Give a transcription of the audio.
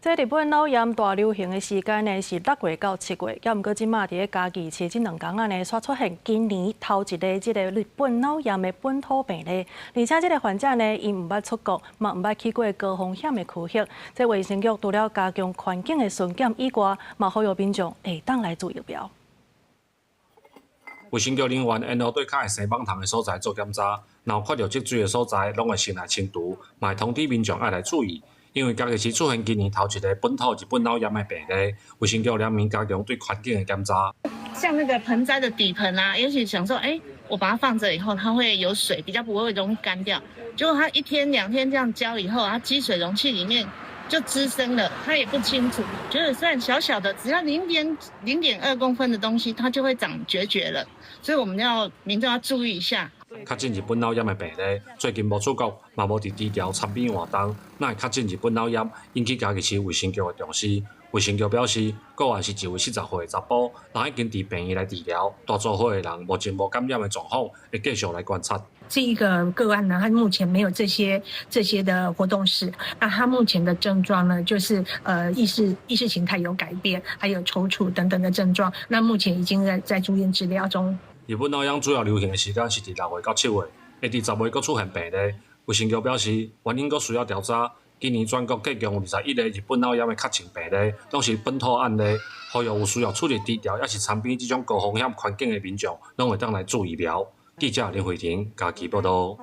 這日本腦炎大流行的時間呢是6月到7月，猶毋過這馬佇咧嘉義市這兩工仔呢，煞出現今年頭一个這个日本腦炎的本土病例，而且這个患者呢，伊毋捌出國，嘛毋捌去過高風險的區域。這衛生局除了加強環境的巡檢以外，嘛呼籲民眾會當來注疫苗。衛生局人員沿路對較會生蠓蟲的所在做檢查，若有看著積水的所在，攏會先來清除，嘛會通知民眾愛來注意。因為嘉義市出現今年頭一个本土日本腦炎的病例，衛生局聯名加強對環境的檢查。像那個盆栽的底盆啊，也許想說，欸，我把它放著以後，它會有水，比較不會容易乾掉。結果它一天兩天這樣澆以後，它積水容器裡面就滋生了，它也不清楚。覺得雖然小小的，只要0.2公分的東西，它就會長孑孓了。所以我們要民眾要注意一下。確診日本腦炎的病例，最近無出國，嘛無佇豬寮參與活動，哪會確診日本腦炎，引起嘉義市衛生局的重視。衛生局表示，個案是一位70歲的查埔，人已經佇病院來治療，大做伙的人目前無感染的狀況，會繼續來觀察。這一個個案呢，他目前沒有這些的活動史。那他目前的症狀呢，就是意識形態有改變，還有抽搐等等的症狀。那目前已經在住院治療中。日本腦炎主要流行的時間是佇6月到7月，會佇10月閣出現病例。衛生局表示，原因閣需要調查。今年全國計共有21个日本腦炎的確診病例，攏是本土案例。呼籲有需要出入豬寮，抑是田邊這種高風險環境的民眾，攏會當來注疫苗。記者林慧婷嘉義報導。